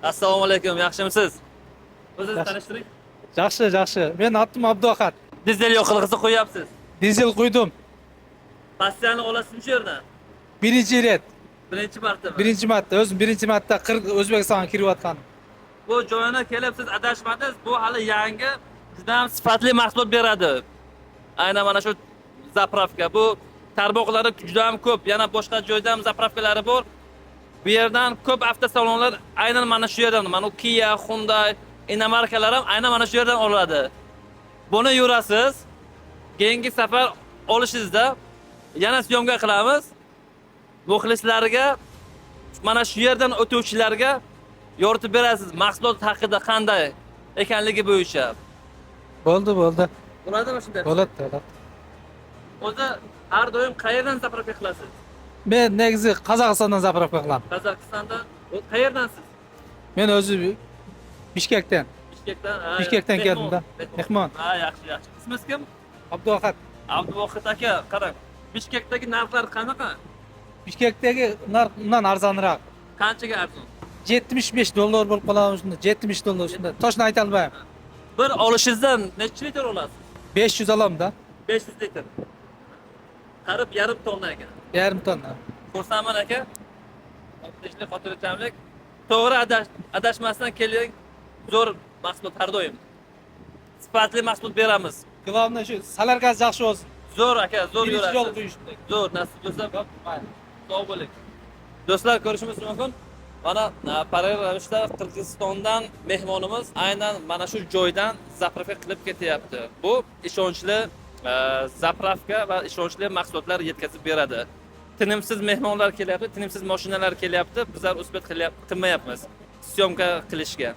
Assalomu alaykum, yaxshimisiz? O'zingizni Yaxshi. Tanishtiring. Жакшы, жакшы. Менин атым Абдуахат. Dizel yoqilg'isi quyapsiz. Дизель куйдум. Постоянно olasizmi shu yerdan? Биринчи ирет. Birinchi marta. Биринчи марта, өзүм биринчи марта Өзбекстанга кирип атканым. Bu joyini kelib siz adashmadingiz. Bu hali yangi, juda ham sifatli mahsulot beradi. Aynan mana shu заправка. Bu tarmoqlari juda ham ko'p. Yana boshqa joyda ham заправка lari bor. Bu yerdan ko'p avtosalonlar aynan mana shu yerdan, mana u Kia, Hyundai, иномарка lar ham aynan mana shu yerdan oladi. Buni yurasiz. Keyingi safar olishingizda yana съёмка qilamiz. Muxlislarga, mana shu yerdan o'tuvchilarga yoritib berasiz mahsulot haqida qanday ekanligi bo'yicha. Болду, болду. Bo'ladimi shunday? Болот, болот. O'zi har doim qayerdan заправка qilasiz? Мен негизи Казакстандан заправка кылам. Qozog'istondan. Qayerdansiz? Мен өзү Бишкектен. Bishkekdan. Ha, Bishkekdan mehmon, keldim da. Mehmon. Ha, yaxshi, yaxshi. Ismingiz kim? Абдуахат. Abduvohid aka, qarang. Bishkekdagi narxlar qanaqa? Бишкектеги нарк мындан арзаныраак. Qanchaga arzon? 75 доллар болуп калабы ушунда, 70 доллар ушунда. Точно айта албайм. Bir olishingizdan necha litr olasiz? 500 алам да. 500 litr. Qarib yarim tonna ekan. Ярым тонна. Xursandman, aka. Tinchlik, xotirjamlik. To'g'ri, adashmasdan keling. Zo'r mahsulot har doim. Sifatli mahsulot beramiz. Главное, шу солярка сы жакшы болсун. Zo'r, aka, zo'r Биринчи жолу yurasiz. Куюш. Zo'r, nasib bo'lsa. Sog' bo'ling. Do'stlar, ko'rishimiz mumkin. Mana parallel ravishda Qirg'izistondan mehmonimiz aynan mana shu joydan заправка qilib ketyapti. Bu ishonchli заправка va ishonchli mahsulotlar yetkazib beradi. Tinimsiz mehmonlar kelyapti, tinimsiz mashinalar kelyapti. Bizlar успеть qilmayapmiz съёмка qilishga.